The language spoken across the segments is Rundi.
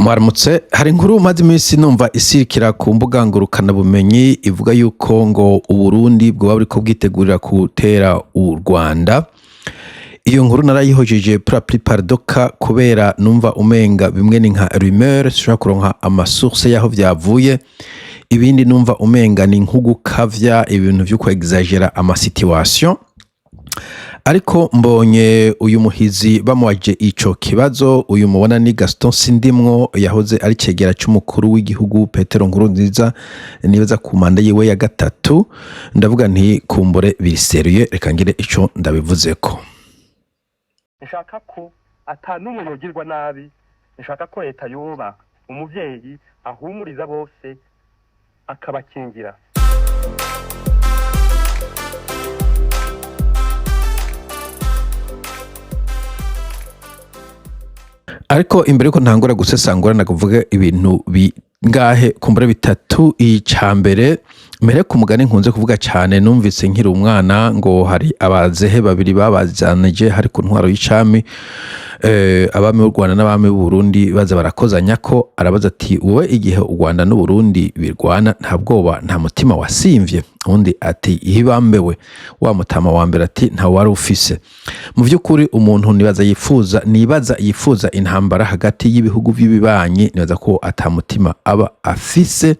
Mwaramutse. Hari inkuru maze iminsi numva isirikira ku mbuga ngurukanabumenyi ivuga yuko ngo Uburundi bwoba buriko bwitegurira gutera u Rwanda. Iyo nkuru narayihojeje pour la plupart des cas, kubera numva umenga bimwe ni nka rumeur, sinshobora kuronka ama source y'aho vyavuye, ibindi numva umenga ni nk'ugukavya ibintu vyo kwexagera ama situation. Ariko mbonye uyu muhizi bamubaje ico kibazo. Uyu mubona ni Gaston Sindimwo, yahoze ari cegera c'umukuru w'igihugu Petero Nkurunziza, nibaza ku manda yiwe ya gatatu. Ndavuga nti kumbure biri sérieux, reka ngire ico ndabivuzeko. Nshaka ko ata n'umwe yogirwa nabi. Nshaka ko leta yoba umuvyeyi ahumuriza bose, akabakingira. Ariko imbere yuko ntangura gusesangura, nakuvuga ibintu bingahe, kumbure bitatu. Ica mbere, mbere ku mugani nkunze kuvuga cyane, numvise nkiri umwana, ngo hari abazehe babiri babazanije hari ku ntwaro y'icami, abami b'u Rwanda n'abami b'u Burundi, baza barakozanya ko. Arabaza ati: "Wowe, igihe u Rwanda n'u Burundi birwana, nta bwoba, nta mutima wasimvye?" Undi ati: "Ihibambewe." Wa mutama wa mbere ati: "Nta wari ufise." Mu by'ukuri, umuntu nibaza yifuza intambara hagati y'ibihugu by'ibibanyi, nibaza ko ata mutima aba afise,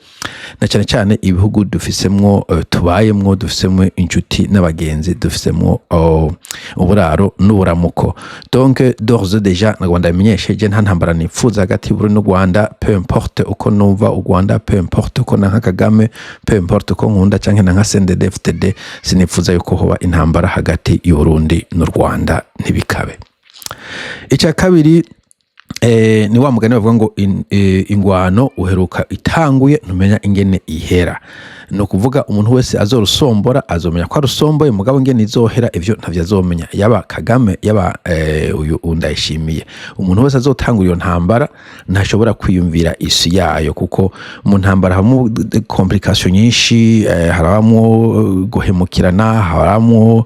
na cyane cyane ibihugu dufisemwo, tubayemwo, dufisemwo inshuti n'abagenzi, dufisemwo, oh, uburaro n'uburamuko. Donc d'ores et déjà nagomba ndamenyesheje, nta ntambara nifuza hagati y'Uburundi n'u Rwanda. Peu importe uko numva u Rwanda, peu importe uko nanka Kagame, peu importe uko nkunda canke nanka CNDD-FDD, sinifuza yuko hoba intambara hagati y'Uburundi n'u Rwanda, ntibikabe. Icya kabiri, ni wa mugani bavuga ngo ingwano uheruka itanguye, ntumenya ingene ihera. Ni ukuvuga umuntu wese azorusombora azomenya ko arusomboye, mugabo ingene izohera ivyo ntavyo azomenya. Yaba Kagame, yaba uyu Ndayishimiye, umuntu wese azotangura iyo ntambara ntashobora kwiyumvira isi yayo, kuko mu ntambara habamo complication nyinshi, harabamwo guhemukirana, harabamwo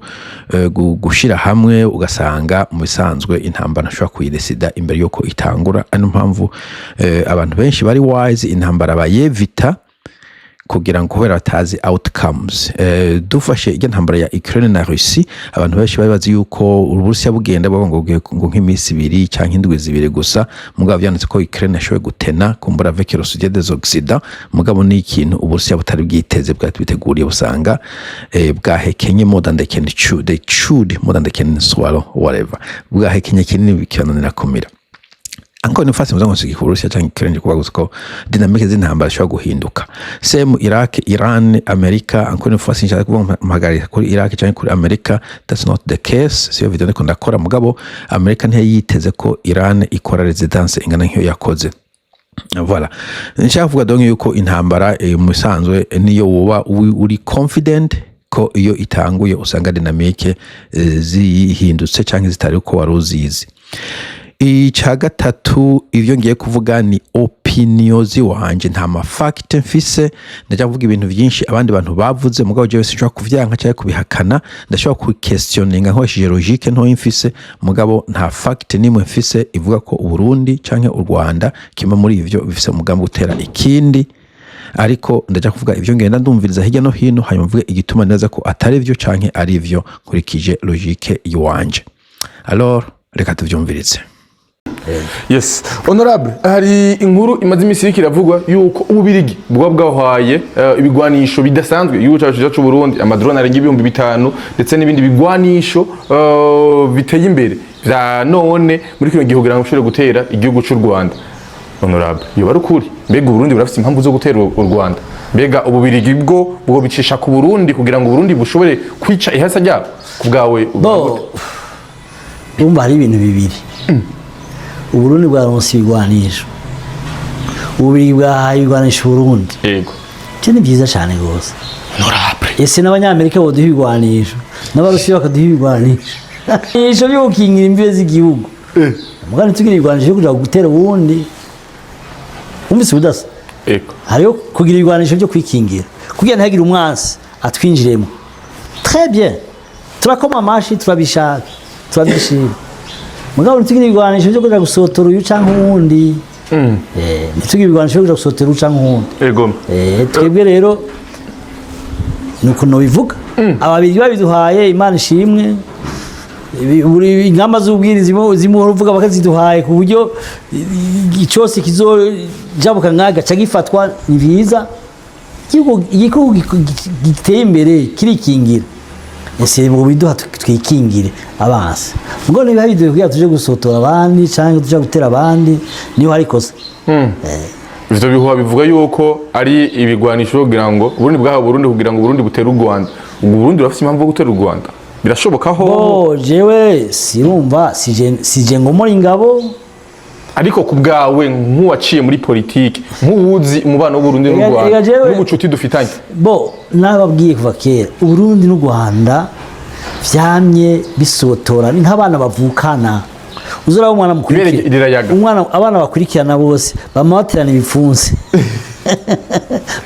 gushira hamwe, ugasanga mu bisanzwe intambara ntashobora kuyidesida imbere yuko itangura. Ari mpamvu abantu benshi bari wise intambara bayevita, kugira ngo kubera batazi outcomes. Dufashe irya ntambara ya Ukraine na Russie, abantu benshi bari bazi yuko Uburusiya bugenda bavuga ngo bugiye ngo nk'iminsi 2 canke indwi 2 gusa, mugabo vyanditse ko Ukraine yashoboye gutena kumbura avec le soutien des Occidents. Mugabo ni ikintu Uburusiya butari bwiteze, bwari biteguriye, busanga bwahekenye more than they can chew, they chewed more than they can swallow, whatever, bwahekenye kinini bikibananira kumira. Encore une fois, simvuze ngo nsigi Uburusiya canke Ukraine, kuvuga gusa ko dynamique z'intambara zishobora guhinduka. Same Iraq, Iran, America. Encore une fois, sinshaka kuvuga mpagarika kuri Iraq canke kuri America, that's not the case, siyo video ndiko ndakora. Mugabo America ntiyiteze ko Iran ikora résistance ingana nk'iyo yakoze. Voilà, nshaka kuvuga donc yuko intambara, mu bisanzwe, niyo woba uri confident ko iyo itanguye usanga dynamique zihindutse canke zitari uko wari uzizi. Icya gatatu, ibyo ngiye kuvuga ni opinion ziwanje, nta ma fact mfise. Ndajya kuvuga ibintu byinshi abandi bantu bavuze, mugabo jewe sinshobora kuvyanka cyangwa kubihakana. Ndashobora kuquestioninga nkoresheje logique ntoyi mfise, mugabo nta fact nimwe mfise ivuga ko Uburundi canke u Rwanda, kimwe muri ivyo, bifise umugambi gutera ikindi. Ariko ndajya kuvuga ibyo ngenda ndumviriza hirya no hino, hanyuma mvuge igituma neza ko atari byo canke ari byo, nkurikije logique iwanje. Alors reka tuvyumvirize. Yes, honorable, hari inkuru imaze iminsi iriko iravugwa yuko Ububirigi bwoba bwahaye ibigwanisho bidasanzwe igihugu cyacu cy'u Burundi, ama drone arenga 5000 ndetse n'ibindi bigwanisho biteye imbere vya none muri kino gihe, kugira ngo ushobore gutera igihugu cy'u Rwanda. Honorable, yoba ari ukuri? Mbega Uburundi burafite impamvu zo gutera u Rwanda? Mbega Ububirigi bwo bicisha ku Burundi kugira ngo Uburundi bushobore kwica ihasa ryabo? Ku bwawe ubona Bo gute? Urumva, hari ibintu bibiri. Uburundi bwaronse ibigwanisho, Ububirigi bwahaye ibigwanisho Uburundi. Ivyo ni byiza cyane rwose. Honorable. Ese n'Abanyamerika boduha ibigwanisho, n'Abarusiya bakaduha ibigwanisho, ibigwanisho byo gukingira imbibe z'igihugu, mugabo ntitugire ibigwanisho byo kuja gutera uwundi. Wumvise ubudasa? Yego. Hariho kugira ibigwanisho byo kwikingira kugira ntihagire umwansi atwinjiremo. Très bien, turakoma amashi, turabishaka, turabishima, mugabo ntitugire ibigwanisho byo kuja gusotora uyu canke uwundi. Ntitugire ibigwanisho vyo kuja gusotera uca nk'uwundi. Twebwe rero ni ukuntu bivuga, ababiri babiduhaye, Imana ishimwe. Buri ingamba z'ubwirinzi zimwe uhora uvuga bakaziduhaye ku buryo cyose kizojabuka nkaga gifatwa, ni byiza. Igihugu giteye imbere kirikingira. Ese ngo biduha twikingire abansi, ubwo niba biduhe kugira tuje gusotora abandi cyangwa tuje gutera abandi, niho hari ikosa. Ivyo bihuha bivuga yuko ari ibigwanisho kugira ngo Uburundi bwahawe Burundi kugira ngo Uburundi butere u Rwanda. Ubwo Burundi burafise impamvu yo gutera u Rwanda? Birashoboka ho? Bo jewe sirumva, sije ngomora ingabo. Ariko ku bwawe, nk'uwaciye muri politiki, nk'uwuzi umubano w'Uburundi n'u Rwanda, Ega n'ubucuti dufitanye. Bo nababwiye kuva kera, Uburundi n'u Rwanda vyamye bisotora, ni nk'abana bavukana. Uzuraba umwana mukurikira Ibere rirayaga. Umwana, abana bakurikirana bose bama baterana ibipfunsi,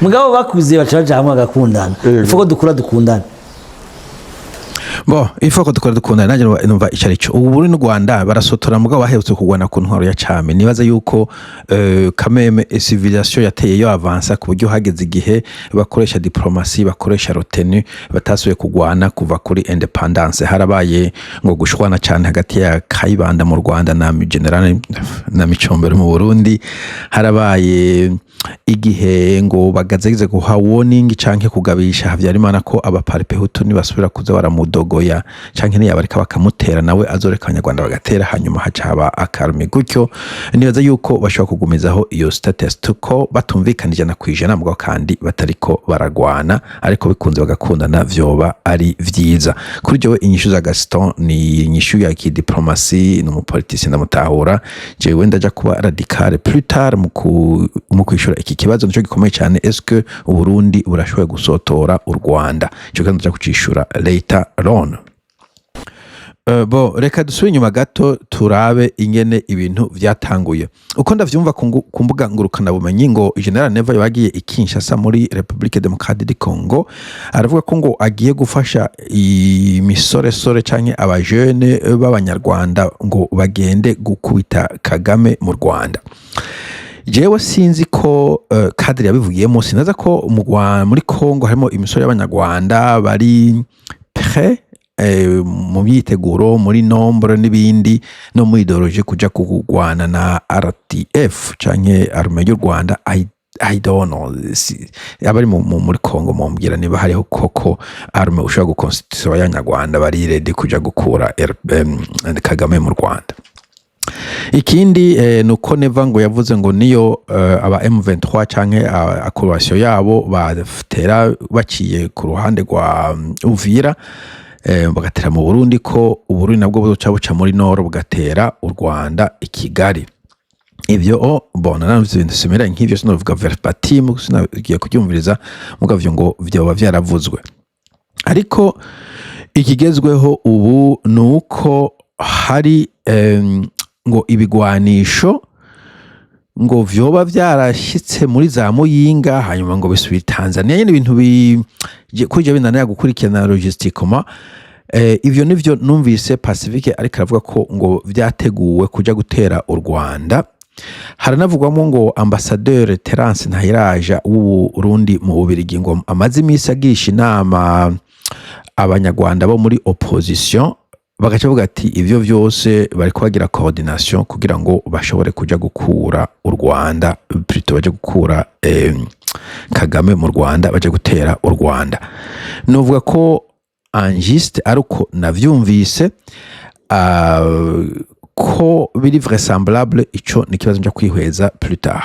mugabo bakuze baca baja hamwe bagakundana. Yego. Ifuko dukura dukundana. Bo ifu ko dukora dukundana, nanjye numva icyo ari cyo. Ubu Burundi n'u Rwanda barasotora, mugabo baherutse kurwana ku ntwaro ya cami. Nibaza yuko quand même civilisation yateye yo avança ku buryo hageze igihe bakoresha diplomatie, bakoresha retenue, batasubiye kugwana kuva kuri indépendance. Harabaye ngo gushwana cyane hagati ya Kayibanda mu Rwanda na General na Micombero mu Burundi. Harabaye igihe ngo bagazegeze guha warning canke kugabisha Habyarimana ko abaparipehutu nibasubira kuza baramudogoya canke niyabareka bakamutera, nawe azoreka abanyarwanda bagatera, hanyuma haca haba akarumi gutyo. Nibaza yuko bashobora kugumizaho iyo status ko batumvikana 100%, mugabo kandi batariko baragwana, ariko bikunze bagakundana vyoba ari vyiza. Kuri jewe, inyishu za Gaston ni inyishu ya kidiplomasi, ni umupolitisi, ndamutahura. Jewe ndaja kuba radical plus tard mu kwishura iki kibazo, nico gikomeye cyane: est-ce que Uburundi burashoboye gusotora u Rwanda? Ico kibazo ndaja kucishura later on. Bo reka dusubire inyuma gato turabe ingene ibintu vyatanguye. Uko ndavyumva ku mbuga ngurukanabumenyi, ngo General Neva yagiye i Kinshasa muri République Démocratique du Congo, aravuga ko ngo agiye gufasha imisoresore canke abajene b'abanyarwanda ngo bagende gukubita Kagame mu Rwanda. Jewe sinzi ko cadre yabivugiyemo. Sinaza ko muri Congo harimo imisoro y'abanyarwanda bari prêt mu myiteguro, muri nombre n'ibindi, no muri idéologie, kuja kurwana na RDF canke armée y'u Rwanda. I don't know. Abari muri Congo mumbwira niba hariho koko armée ushobora guconstituer abanyarwanda bari ready kuja gukura Kagame mu Rwanda. Ikindi nuko Neva ngo yavuze ngo niyo aba M23 canke coalition yabo batera baciye ku ruhande rwa Uvira, bagatera mu Burundi, ko Uburundi nabwo buzoca buca muri Nord bugatera u Rwanda i Kigali. Ivyo bona navuze ibintu simera nk'ivyo, sinovuga verbatim, sinagiye kubyumviriza, mugabo ivyo ngo vyoba vyaravuzwe. Ariko ikigezweho ubu ni uko hari ngo ibigwanisho ngo vyoba vyarashitse muri za Muyinga, hanyuma ngo bisubira i Tanzania nyene, ibintu kuri je binanira gukurikirana logistiquement. Ivyo nivyo numvise Pacifique ariko aravuga ko ngo vyateguwe kuja gutera u Rwanda. Haranavugwamo ngo ambassadeur Terence Ntahiraja w'Uburundi mu Bubirigi ngo amaze imisi agirisha inama abanyarwanda bo muri opposition, bagaca bavuga ati ivyo vyose bariko bagira coordination kugira ngo bashobore kuja gukura u Rwanda, plutôt baje gukura Kagame mu Rwanda, baje gutera u Rwanda. Novuga ko en juste ari uko navyumvise, ko biri vraisemblable. Ico ni ikibazo nja kwihweza plus tard.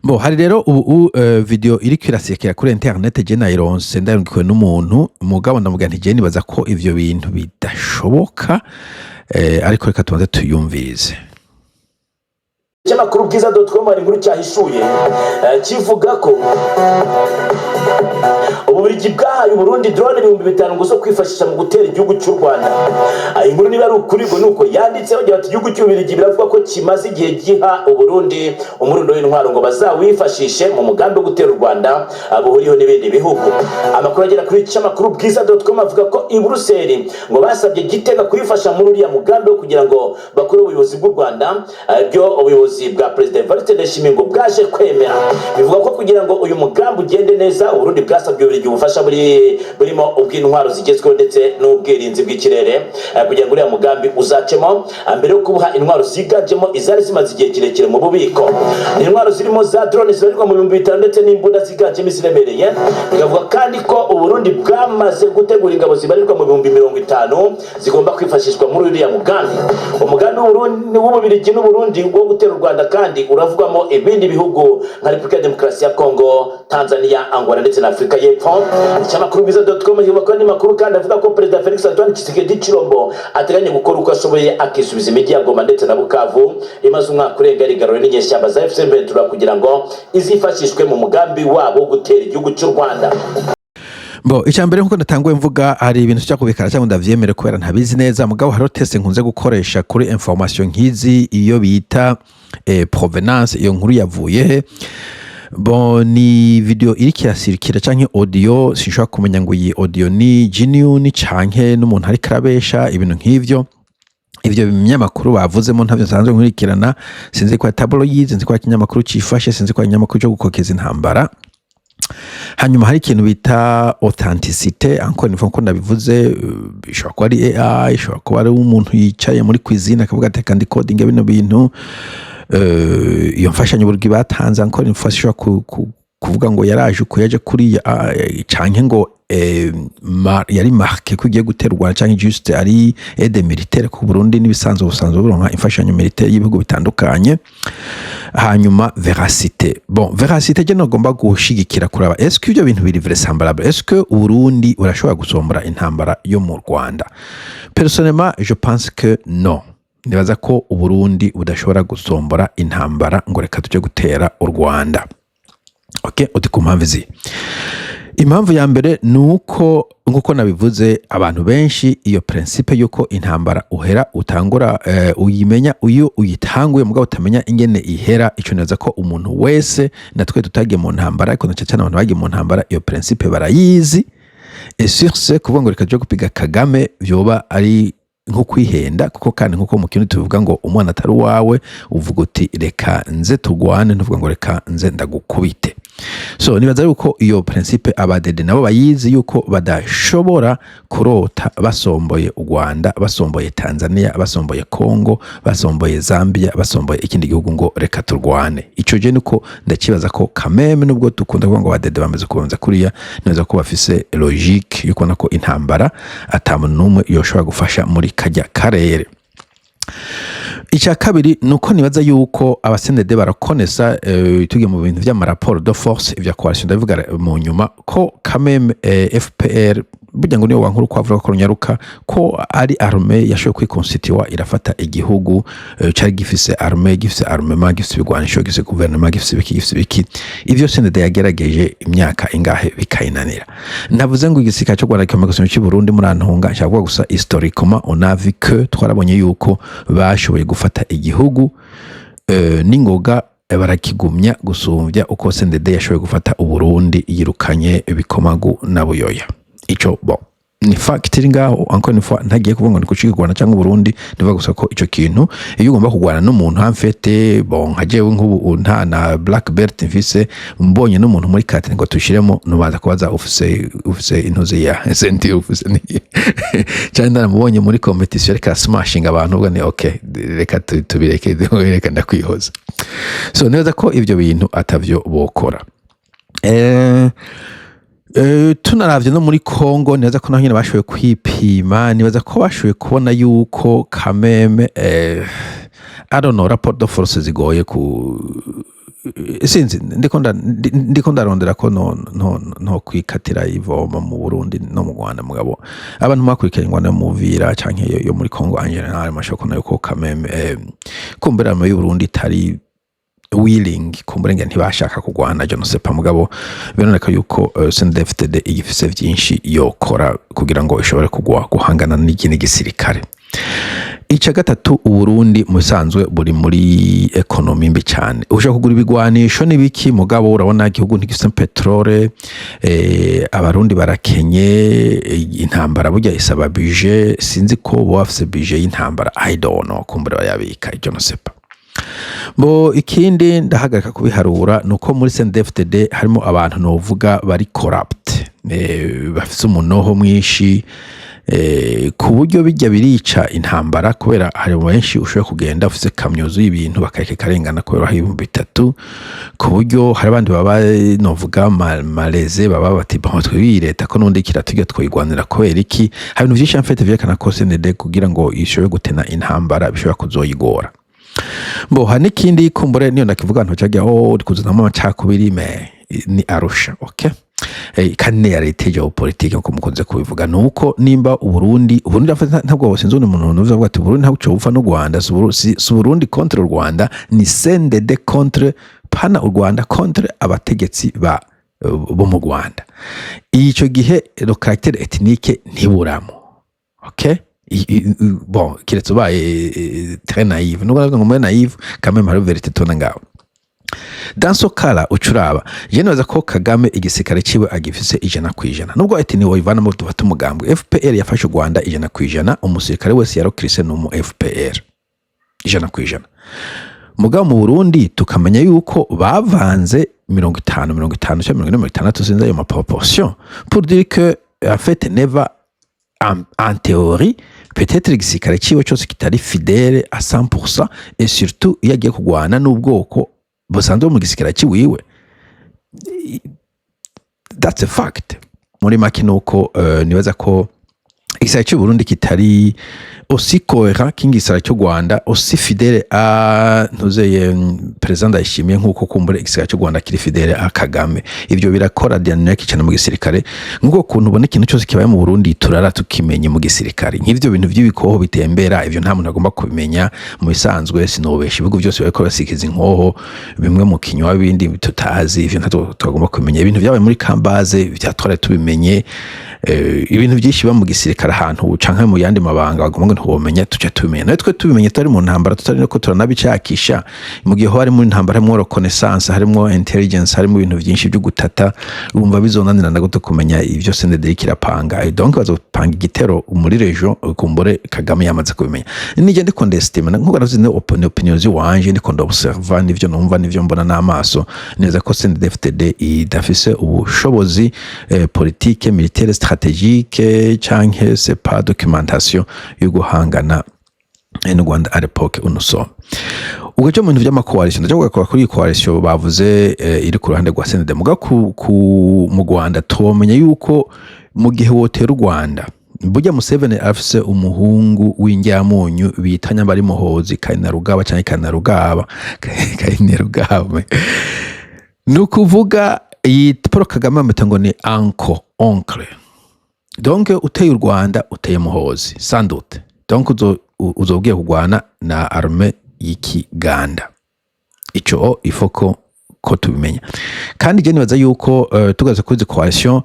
Bo hari rero ubu video iriko irasekera kuri internet. Je nayironse ndayirungikiwe n'umuntu, mugabo ndamubwira nti je nibaza ko ivyo bintu bidashoboka, ariko reka tubanze tuyumvirize. Ikinyamakuru bwiza.com hari inkuru cyahishuye, kivuga ko Ububiligi bwahaye Uburundi drone 5000 ngo zo kwifashisha mu gutera igihugu cy'u Rwanda. Iyi nkuru niba ari ukuri, ngo nuko yanditseho bagira bati: "Igihugu cy'Ububiligi biravuga ko kimaze igihe giha Uburundi umurundo w'intwaro ngo bazawifashishe mu mugambi wo gutera u Rwanda buhuriyeho n'ibindi bihugu." Amakuru agera kuri ikinyamakuru bwiza.com avuga ko i Buruseli ngo basabye Gitega kuyifasha muri uriya mugambi wo kugira ngo bakore ubuyobozi bw'u Rwanda, byo ubuyobozi. Ubuyobozi bwa Perezida Evariste Ndayishimiye ngo bwaje kwemera. Bivuga ko kugira ngo uyu mugambi ugende neza, Uburundi bwasabye Ububiligi ubufasha burimo ubw'intwaro zigezweho ndetse n'ubwirinzi bw'ikirere kugira ngo uriya mugambi uzacemo. Mbere yo kubuha intwaro ziganjemo izari zimaze igihe kirekire mu bubiko, ni intwaro zirimo za drone zibarirwa mu 5000 ndetse n'imbunda ziganjemo iziremereye. Bikavuga kandi ko Uburundi bwamaze gutegura ingabo zibarirwa mu 50,000 zigomba kwifashishwa muri uriya mugambi. Umugambi w'Ububirigi n'Uburundi wo gutera u Rwanda kandi uravugwamo ibindi bihugu nka Repubulika ya Demokarasi ya Kongo, Tanzania, Angola ndetse na Afurika y'Epfo. Ikinyamakuru bwiza.com kivuga ko andi makuru kandi avuga ko Perezida Felix Antoine Tshisekedi Tshilombo ateganya gukora uko ashoboye akisubiza imijyi ya Goma ndetse na Bukavu imaze umwaka urenga rigaruriwe n'inyeshyamba za AFC M23, kugira ngo izifashishwe mu mugambi wabo wo gutera igihugu cy'u Rwanda. Bo, icya mbere, nkuko natanguye mvuga, hari ibintu tujya kubikara cyangwa ndavyemere kubera ntabizi neza. Mugabo hariho test nkunze gukoresha kuri information nk'izi, iyo bita provenance, iyo nkuru yavuye he. Bon, ni video iriko irasirikira canke audio, sinshobora kumenya ngo iyi audio ni genuine canke n'umuntu ariko arabesha, ibintu nk'ivyo. Ivyo binyamakuru bavuzemo ntavyo nsanzwe nkurikirana. Sinzi ko tabloid, sinzi ko ari ikinyamakuru cifashe, sinzi ko ari ikinyamakuru cyo gukokeza intambara. Hanyuma hari ikintu bita authenticité. Encore une fois, nkuko ndabivuze, ishobora kuba ari AI, ishobora kuba ari umuntu yicaye muri cuisine akavuga ati: "Reka ndikodinge bino bintu." Iyo mfashanyo burwi batanze, encore une fois, ishobora kuvuga ngo yaraje uko yaje kuriya, canke ngo yari marqué ko igiye gutera u Rwanda, canke juste ari aide militaire ku Burundi n'ibisanzwe busanzwe buronka imfashanyo militaire y'ibihugu bitandukanye. Hanyuma véracité. Bon, véracité, je nagomba gushigikira kuraba: est-ce que ivyo bintu biri vraisemblable? Est-ce que Uburundi burashobora gusombora intambara yo mu Rwanda? Personnellement, je pense que non. Nibaza ko Uburundi budashobora gusombora intambara ngo reka tujye gutera u Rwanda. Okay, uti ku mpamvu izi? Impamvu ya mbere ni uko, nk'uko nabivuze, abantu benshi iyo principe y'uko intambara uhera utangura uyimenya iyo uyitanguye, mugabo utamenya ingene ihera, ico neza ko umuntu wese, natwe tutagiye mu ntambara, ariko na cyane cyane abantu bagiye mu ntambara, iyo principe barayizi. Et sur ce, kuvuga ngo reka tuje gupiga Kagame vyoba ari nko kwihenda, kuko kandi nkuko mu kintu tuvuga ngo umwana atari uwawe, uvuga uti: "Reka nze tugwane", ntuvuga ngo: "Reka nze ndagukubite". So nibaza yuko iyo principe abadede nabo bayizi, yuko badashobora kurota basomboye u Rwanda, basomboye Tanzania, basomboye Congo, basomboye Zambia, basomboye ikindi gihugu ngo reka turwane. Ico je niko ndakibaza ko kameme, nubwo dukunda kuvuga ngo abadede bamaze kubanza kuriya, nibaza ko bafise logique yo kubona ko intambara ata muntu n'umwe yoshobora gufasha muri kajya karere. Icya kabiri ni uko nibaza yuko aba CNDD barakonesa, tugiye mu bintu vy'ama rapports de force, ivya coalition ndabivuga mu nyuma, ko kameme FPR burya ngo niyo wankuru ko avuga ko runyaruka, ko ari armée yashoboye kwikonstituwa, irafata igihugu cari gifise armée, gifise armement, gifise ibigwanisho, gifise gouvernement, gifise ibiki, gifise ibiki. Ivyo CNDD yagerageje imyaka ingahe bikayinanira. Navuze ngo igisirikare cyo Rwanda kikomeye gusumba icy'u Burundi, murantunga. Nshaka kuvuga gusa historiquement, on a vu que twarabonye yuko bashoboye gufata igihugu n'ingoga, barakigumya gusumvya uko CNDD yashoboye gufata Uburundi yirukanye Bikomagu na Buyoya. Ico bon, ni fact iri ngaho. Encore une fois, ntagiye kuvuga ngo ni kucika Rwanda cyangwa Uburundi, ndivuga gusa ko ico kintu, iyo ugomba kurwana n'umuntu, en fait, bon, nka jewe nk'ubu nta na black belt mfise, mbonye n'umuntu muri kati ngo tushiremo, nubanza kubaza ufise intuzi ya ceinture, ufise ni cyane. Ndaramubonye muri competition reka smashing abantu, ubwo ni okay, reka tubireke, reka ndakwihoza. So neza ko ivyo bintu atavyo bokora. Tunaravye no muri Congo, nibaza ko naho nyene bashoboye kwipima, nibaza ko bashoboye kubona yuko kameme I don't know, rapport de force zigoye ku sinzi. Ndiko ndarondera ko no kwikatira ivoma mu Burundi no mu Rwanda. Mugabo abantu mwakurikiranye ingwano yo mu Uvira canke yo muri Congo en général, mashobora kubona yuko kameme kumbura armée y'u Burundi itari willing, kumbura ngira ntibashaka kugwana, je ne sais pas. Mugabo bironeka yuko CNDD-FDD igifise vyinshi yokora kugira ngo ishobore kugwa guhangana n'ikindi gisirikare. Ica gatatu, Uburundi mu bisanzwe buri muri économie mbi cyane. Ushobora kugura ibigwanisho n'ibiki, mugabo urabona igihugu ntigifise pétrole, abarundi barakenye. Intambara burya isaba budget. Sinzi ko boba bafise budget y'intambara, I don't know, kumbura bayabika, je ne sais pas. Bo ikindi ndahagarika kubiharura nuko muri CNDD-FDD harimo abantu novuga bari corrupt, bafise umunoho mwinshi, ku buryo bijya birica intambara, kubera hari benshi ushobora kugenda ufise kamyo yuzuye ibintu bakareka ikarengana kubera 3000, ku buryo hari abandi baba novuga mareze baba bati: "Bon, twebwe leta ko nundi kiratujya twigwanira kubera iki?" Hari ibintu vyinshi en fait vyerekana ko CNDD kugira ngo ishobore gutena intambara bishobora kuzoyigora. Bo hari n'ikindi kumbure niyo ndakivuga abantu bacagira: "Oh, uri kuzanamo amacakubiri." Mais ni Arusha, okay? Kandi ni réalité géopolitique, nkuko mukunze kubivuga, nuko nimba Uburundi ntabwo sinzi undi muntu uvuga ati Uburundi ntabwo bupfa n'u Rwanda, si Uburundi contre u Rwanda, ni CNDD contre pana u Rwanda, contre abategetsi ba bo mu Rwanda. Ico gihe le caractère ethnique ntiburamo, okay? Bon, kiretse ubaye très naïve, nubwo navuga ngo mube naïve, quand même hari vérité tubona ngaho. Dans ce cas-là ucuraba, je nibaza ko Kagame igisirikare ciwe agifise 100%, nubwo ati ni woyivanamo dufata umugambwe FPR yafashe u Rwanda 100%. Umusirikare wese yarokrise ni umu FPR 100%. Mugabo mu Burundi tukamenya yuko bavanze 50 50 cyangwa 40 60, sinzi ayo ma proportion, pour dire que en fait Neva en théorie peut-être igisirikare ciwe cyose kitari fidèle à 100%, et surtout iyo agiye kurwana n'ubwoko busanzwe mu gisirikare ciwiwe. That's a fact. Muri make nuko nibaza ko igisirikare cy'u Burundi kitari aussi cohérent k'ingisirikare cy'u Rwanda, aussi fidèle à ntuzeye président Ndayishimiye nk'uko kumbure igisirikare cy'u Rwanda kiri fidèle à Kagame. Ivyo birakora dynamique cyane mu gisirikare, nk'uko kuntu ubona ikintu cyose kibaye mu Burundi turara tukimenye mu gisirikare, nk'ivyo bintu by'ibikoho bitembera, ivyo nta muntu agomba kubimenya. Mu bisanzwe sinobesha, ibihugu byose bariko basikiza inkoho, bimwe mu kinywa, ibindi tutazi, ivyo ntabwo tugomba kubimenya. Ibintu byabaye muri Kambaze byatwara tubimenye, ibintu byinshi biba mu gisirikare ahantu canke mu yandi mabanga bagomba ngo ntiwomenya, tuca tubimenya. Natwe tubimenye tutari mu ntambara, tutari no ko turanabicakisha. Mu gihe ho hari muri ntambara, harimwo reconnaissance, harimwo intelligence, harimo ibintu byinshi byo gutata, urumva bizonanirana gute kumenya ivyo CNDD iriko irapanga? Donc bazopanga igitero muri région, kumbure Kagame yamaze kubimenya. Nije ndiko ndestima, nkuko navuze, ni opinion ziwanje, ndiko ndobserva nivyo numva nivyo mbona n'amaso neza ko CNDD-FDD idafise ubushobozi politique, militaire, stratégique canke c'est pas documentation yo guhangana n'u Rwanda à l'époque où nous sommes. Ugaca mu bintu vy'ama coalition, ndaja kugaruka kuri iyi coalition bavuze iri ku ruhande rwa CNDD. Muga ku mu Rwanda twomenya yuko mu gihe wotera u Rwanda, burya Museveni afise umuhungu w'indyamunyu bita Nyambari Muhozi Kainerugaba canke Kanarugaba Kainerugaba, ni ukuvuga iyi Paul Kagame bamwita ngo ni uncle, oncle. Donc uteye u Rwanda uteye Muhozi sans doute. Donc uzobwiye kurwana na armée y'Ikiganda. Ico il faut ko tubimenya. Kandi je nibaza yuko tugaze kuri izi coalition,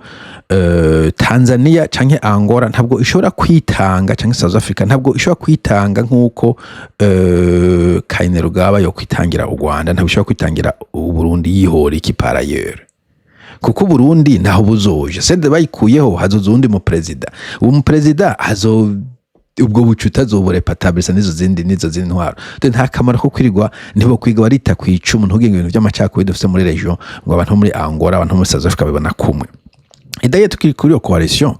Tanzania canke Angola ntabwo ishobora kwitanga, canke South Africa ntabwo ishobora kwitanga nkuko Kainerugaba yo kwitangira u Rwanda, ntabwo ishobora kwitangira u Burundi yihora iki par ailleurs, kuko Burundi ntaho buzoje. Sende bayikuyeho, hazoza uwundi mu perezida, uwo mu perezida hazo ubwo bucuti azoburepatabisa n'izo zindi ntwaro. Dore nta kamaro ko kwirirwa nibo kwiga barita ku icumu. Ntugenge ibintu by'amacakubiri dufite muri région, ngo abantu bo muri Angola, abantu bo muri South Africa babibona kumwe. Idaye tukiri kuri iyo coalition,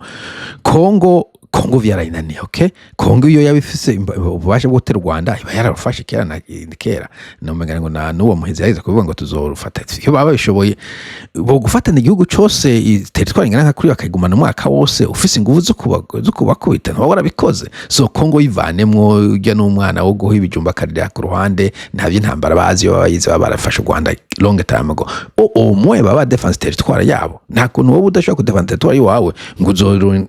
Kongo vyarayinaniye, okay? Kongo iyo yaba ifise ububasha bwo gutera u Rwanda iba yararufashe kera na kera. Nomenga ngo na n'uwo muhizi yageze kuvuga ngo tuzorufata. Iyo baba babishoboye bo gufatana igihugu cose, territoire ingana nka kuri, bakayigumana umwaka wose, ufise inguvu zo kubakubita, ntiwaba warabikoze. So Kongo yivanemwo, ujya n'umwana wo guha ibijumba akarira ku ruhande, nta vy'intambara bazi. Iyo baba bayizi baba barafashe u Rwanda long time ago. Au moins baba défense territoire yabo. Nta kuntu wowe udashobora kudefensa territoire iwawe ngo uzoru.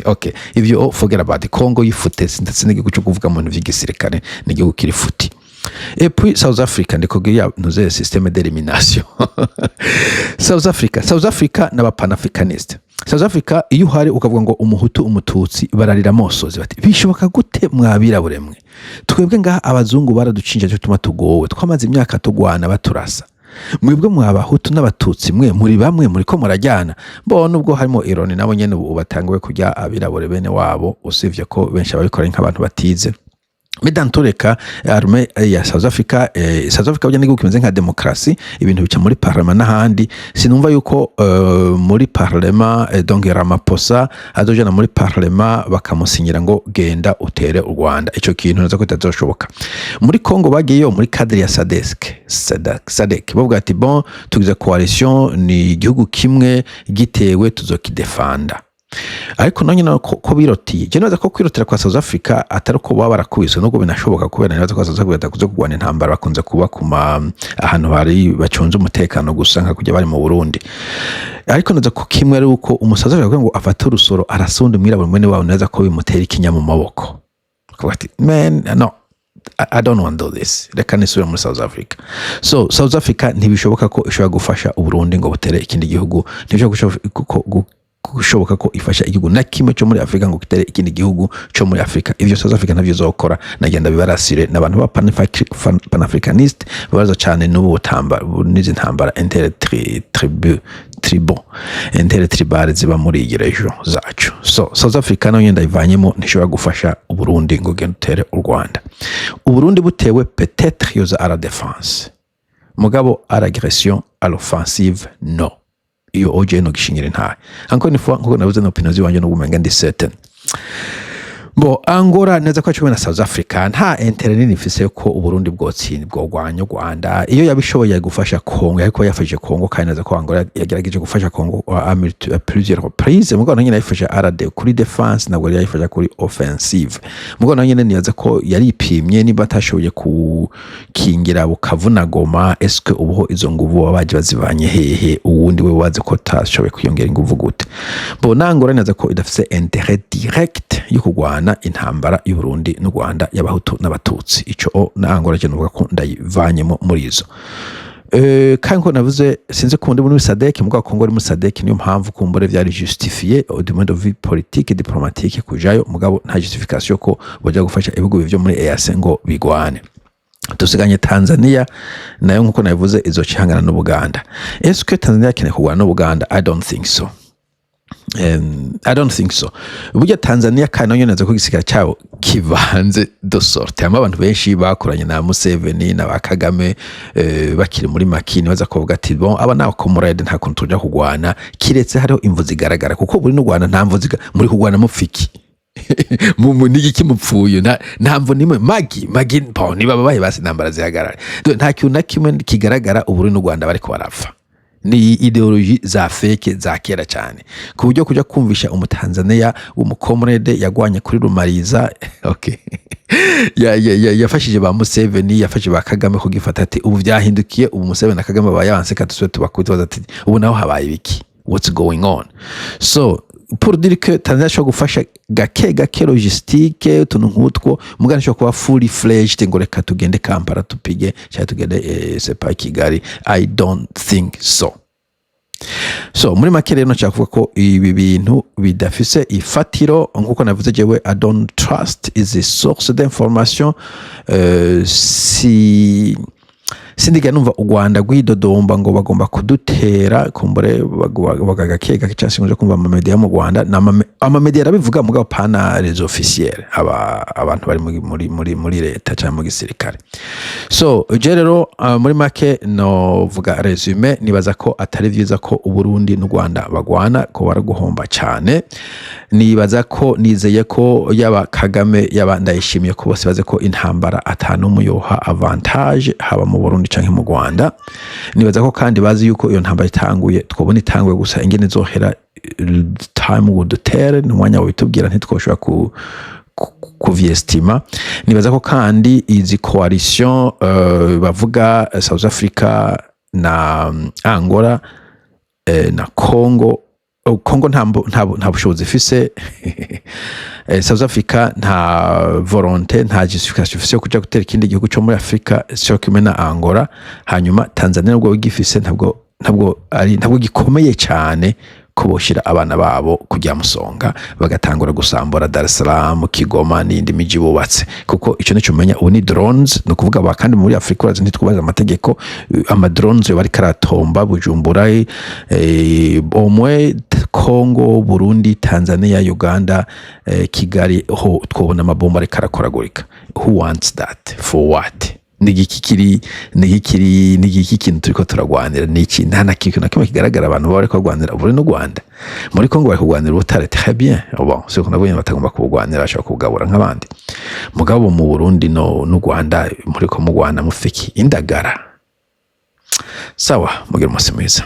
Okay, ivyo forget about it. Congo yifute, ndetse n'igihugu cyo kuvuga mu bintu vy'igisirikare ni igihugu kiri futi. Et puis South Africa, ndikubwira ntuze système d'élimination. South Africa n'aba panafricaniste. South Africa iyo uhari ukavuga ngo umuhutu, umututsi, bararira mosozi bati: "Bishoboka gute mwabirabure mwe? Twebwe ngaha abazungu baraducinja, cyo tuma tugowe, twamaze imyaka tugwana baturasa. Mwebwe mwabahutu n'abatutsi mwe muri bamwe, muriko murajyana." Mbona ubwo harimo ironie, nabo nyene ubu batanguye kurya abirabure bene wabo, usivye ko benshi ababikora nk'abantu batize. Mais dans tous les cas, armée ya South Africa, South Africa burya n'igihugu kimeze nka demokarasi, ibintu bica muri parlement n'ahandi. Sinumva yuko muri parlement, donc Ramaphosa azojana muri parlement bakamusinyira ngo genda utere u Rwanda. Ico kintu naza ko kitazoshoboka. Muri Congo bagiyeyo muri cadre ya SADC, bavuga ati: "Bon, tugize coalition, ni igihugu kimwe gitewe tuzokidefanda." Ariko naho nyine ko birotiye, je nibaza ko kwirotira kwa South Africa atari uko baba barakubiswe, nubwo binashoboka, kubera nibaza ko South Africa badakunze kurwana intambara, bakunze kuba kuma ahantu hari bacunze umutekano gusa, nka kujya bari mu Burundi. Ariko naza ko kimwe ari uko umusaza Africa ngo afate urusoro arasunda umwirabura mwene wabo, neza ko bimutera ikinya mu maboko, akavuga ati: "Man, no, I don't want to do this, reka nisubire muri South Africa." So South Africa ntibishoboka ko ishobora gufasha Uburundi ngo butere ikindi gihugu. Ntibishoboka gushoboka ko ifasha igihugu na kimwe cyo muri Afrika ngo kitere ikindi gihugu cyo muri Afrika. Ivyo South Africa ntavyo izokora, nagenda bibarasire n'abantu ba panafricaniste babaza cyane n'ubu butamba n'izi ntambara inter tribu tribo intertribal ziba muri iyi region zacu. So South Africa nayo nyine ndayivanyemo, ntishobora gufasha Uburundi ngo genda utere u Rwanda. Uburundi butewe, peut-être yoza à la défense, mugabo à l'agression, à l'offensive, no. Iyo oje no gishingira intahe. Encore une fois, nkuko navuze, na opinion ziwanje no gumenga ndi certain. Bo Angola neza ko cumi na South Africa nta intérêt nini ifise ko Uburundi bwotsinda bwogwanya u Rwanda. Iyo yabishoboye gufasha Congo, ariko yafashije Congo, kandi neza ko Angola yagerageje gufasha Congo à plusieurs reprises. Mugabo nayo nyene yayifasha RD kuri défense, ntabwo yari yayifasha kuri offensive. Mugabo nayo nyene nibaza ko yaripimye, niba atashoboye kukingira Bukavu na Goma, eske ubuho izo nguvu baba baje bazivanye hehe? Uwundi we wazi ko atashoboye kwiyongera inguvu gute? Bo na Angola neza ko idafise intérêt direct yo kurwana intambara y'u Burundi n'u Rwanda, y'Abahutu n'Abatutsi. Ico o na Angola je nuvuga ko ndayivanyemo muri izo. Kandi ko navuze, sinzi ko ndi muri SADC, mugabo Kongo ari muri SADC, niyo mpamvu kumbure vyari justifié au du point de vue politique et diplomatique kujayo, mugabo nta justification ko boja gufasha ibihugu bivyo muri EAC ngo bigwane. Dusiganye Tanzania, nayo nkuko nabivuze izocihangana n'Ubuganda. Est-ce que Tanzania akeneye kurwana n'Ubuganda? I don't think so. I don't think so. Burya Tanzania kandi nayo neza ko igisirikare cyabo kivanze de sorte, harimo abantu benshi bakoranye na Museveni na ba Kagame, bakiri muri makini, baza kuvuga ati: "Bon, aba ni abakomorade, nta kuntu tuja kurwana kiretse hariho imvu zigaragara." Kuko buri n'u Rwanda nta mvu muri kurwana mupfiki n'igiki mupfuye, nta mvu nimwe. Magi magi bon, niba babaye basi intambara zihagarare. Nta kintu na kimwe kigaragara Uburundi n'u Rwanda bariko barapfa, ni idéologie za fake za kera cyane, ku buryo kujya kumvisha Umutanzania w'umukomrade yagwanye kuri Rumariza, okay, yafashije ba Museveni, yafashije ba Kagame kugifata, ati ubu byahindukiye, ubu Museveni na Kagame babaye abanse, tusubire tubakubite, baza ati ubu naho habaye ibiki? What's going on? So pour dire que Tanzania ishobora gufasha gake gake, logistique, utuntu nk'utwo, mugana ishobora kuba fully fledged ngo reka tugende Kampala tupige cyangwa tugende c'est pas Kigali. I don't think so. So muri make rero nshaka kuvuga ko ibi bintu bidafise ifatiro. Nkuko navuze, jewe I don't trust izi source d'information. Si sindiga numva u Rwanda rwidodomba ngo bagomba kudutera, kumbure bagagake gake cyangwa se kumva amamedia yo mu Rwanda amamedia arabivuga, mugabo pana les officiels, aba abantu bari muri leta cyangwa mu gisirikare. So je rero muri make novuga résumé, nibaza ko atari vyiza ko Uburundi n'u Rwanda bagwana, ko baraguhomba cyane. Nibaza ko nizeye ko yaba Kagame, yaba Ndayishimiye, ko bose baze ko intambara atanu yoha avantage, haba mu Burundi canke mu Rwanda. Nibaza ko kandi bazi yuko iyo ntambara itanguye, twobona itanguye gusa, ingene izohera, time would tell, ni umwanya wabitubwira, ntitwoshobora ku kuvyestima. Nibaza ko kandi izi coalition bavuga, South Africa na Angola na Congo. Oh, Congo nta bushobozi ifise. South Africa nta volonté, nta justification ifise yo kuja gutera ikindi gihugu cyo muri Afrika, cyo kimwe na Angola. Hanyuma Tanzania nubwo gifise, ntabwo ari, ntabwo gikomeye cyane ko boshira abana babo kujya musonga bagatangura gusambura Dar es Salaam, Kigoma n'indi miji bubatse, kuko icyo nicyo umenya ubu ni drones. Ni ukuvuga ba kandi muri Afrika urazi ntitwubaza amategeko, ama drones yo bariko aratomba Bujumbura, omwe. Congo, Burundi, Tanzania, Uganda, Kigali ho twobona amabomba ariko arakoragurika. Who wants that? For what? Nigiki kiri, nigiki kiri, nigiki kintu turiko turagwanira? Niki? Nta na kintu na kimwe kigaragara abantu baba bariko bagwanira. Uburundi n'u Rwanda, muri Congo bari kugwanira ubutare, très bien. Bon, siko nabonye batagomba kubugwanira, bashobora kubugabura nk'abandi. Mugabo mu Burundi no n'u Rwanda muriko mugwana mufiki indagara. Sawa, mugira umunsi mwiza.